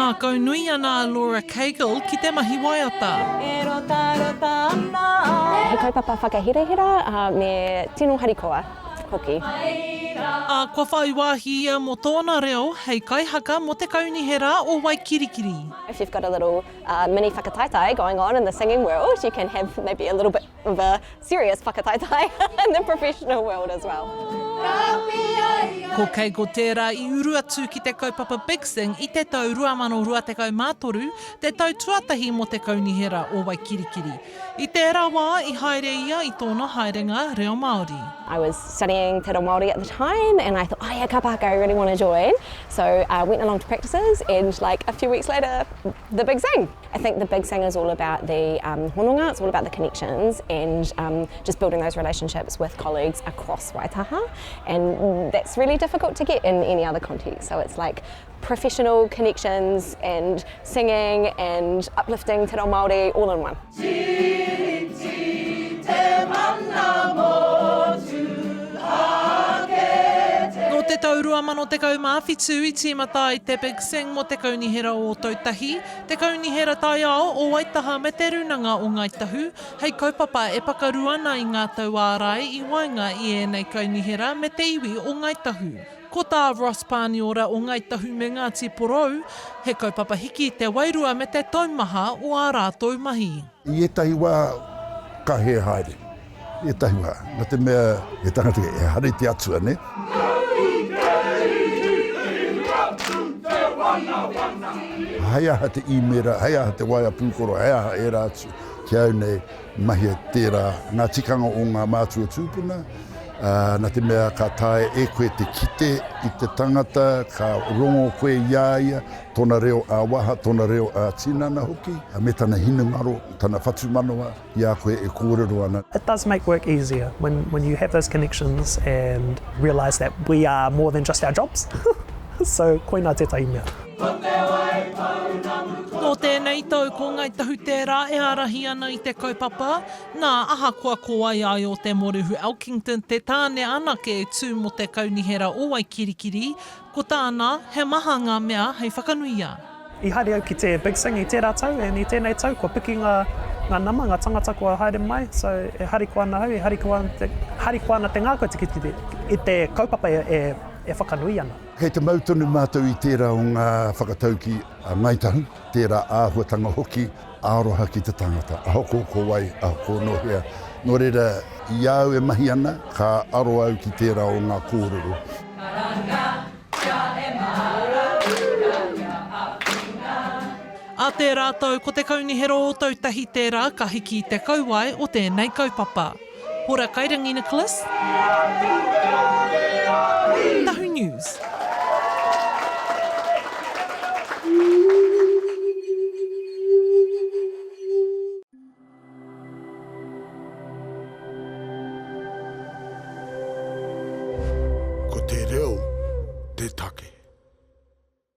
Ngākau nui ana a Laura Cagle ki te mahi waiata. E rotarota ana a. He kaupapa whakahirahira me tino harikoa hoki. Ā, kua whai wāhi ia mō tōna reo hei kaihaka mō te Kaunihera o Waikirikiri. If you've got a little mini whakataetae going on in the singing world, you can have maybe a little bit of a serious whakataetae in the professional world as well. Ko Keiko tērā i uru atu ki te kaupapa Big Sing i te tau 2023, te tau tuatahi mō te Kaunihera o Waikirikiri. I tērā wā i haere ia i tōna haerenga reo Māori. I was studying te reo Māori at the time and I thought, oh yeah, kapa haka, I really want to join. So I went along to practices and like a few weeks later, the Big Sing. I think the Big Sing is all about the um, hononga, it's all about the connections and um, just building those relationships with colleagues across Waitaha. And that's really difficult to get in any other context. So it's like professional connections and singing and uplifting te reo Māori all in one. Tiriti te mana motuhake te. Nō te tau 2017 i tīmata ai te Big Sing mō te Kaunihera o Ōtautahi, te Kaunihera Taiao o Waitaha me Te Rūnanga o Ngāi Tahu, hei kaupapa e pakaru ana i ngā tauārai i waenga i ēnei kaunihera me te iwi o Ngāi Tahu. Ko tā Ross Pāniora o Ngāi Tahu me Ngāti Porou, he kaupapa hiki te wairua me te taumaha o ā rātou mahi. I ētahi wā ka hē haere, i ētahi wā, nā te mea he tangata ehara i te atua, nē. Hei aha te īmēra, hei aha te waea pūkoro, hei aha ērā atu, ki au nei, mahia tērā, ngā tikanga o ngā mātua tūpuna, ā, nā te mea ka taea e koe te kite i te tangata, ka rongo koe i a ia, tōna reo ā-waha, tōna reo ā-tinana hoki, me tana hinengaro, tana whatumanawa i a koe e kōrero ana. It does make work easier when, when you have those connections and realise that we are more than just our jobs. So, koinā tētahi mea. Ko te wai pounamu ko. Nō tēnei tau ko Ngai Tahu tērā e ārahi ana i te kaupapa, nā, ahakoa ko Waiaio Te Morehu Elkington te tāne anake e tū mō te Kaunihera o Waikirikiri, ko tāna, he maha ngā mea hei whakanuia. I haere au ki te Big Sing i tērā tau and i tēnei tau kua piki ngā, ngā nama, ngā tangata kua haere mai, so e harikoa ana au, e harikoa ana te, harikoa ana te ngākau te kite i te kaupapa e, e, e whakanui ana. Kei te mau tonu mātou i tērā o ngā whakataukī a Ngāi Tahu, tērā āhuatanga hoki, aroha ki te tangata, ahoko ko wai, ahoko nō hea. Nō reira, i a au e mahi ana, ka aro au ki tērā o ngā kōrero. Karanga kia e mara ura kia awhina. Ā tērā tau ko te Kaunihera o Ōtautahi tērā ka hiki i te kauae o tēnei kaupapa. Hora Kairangi Nicholas, Tahu News. Ko te reo.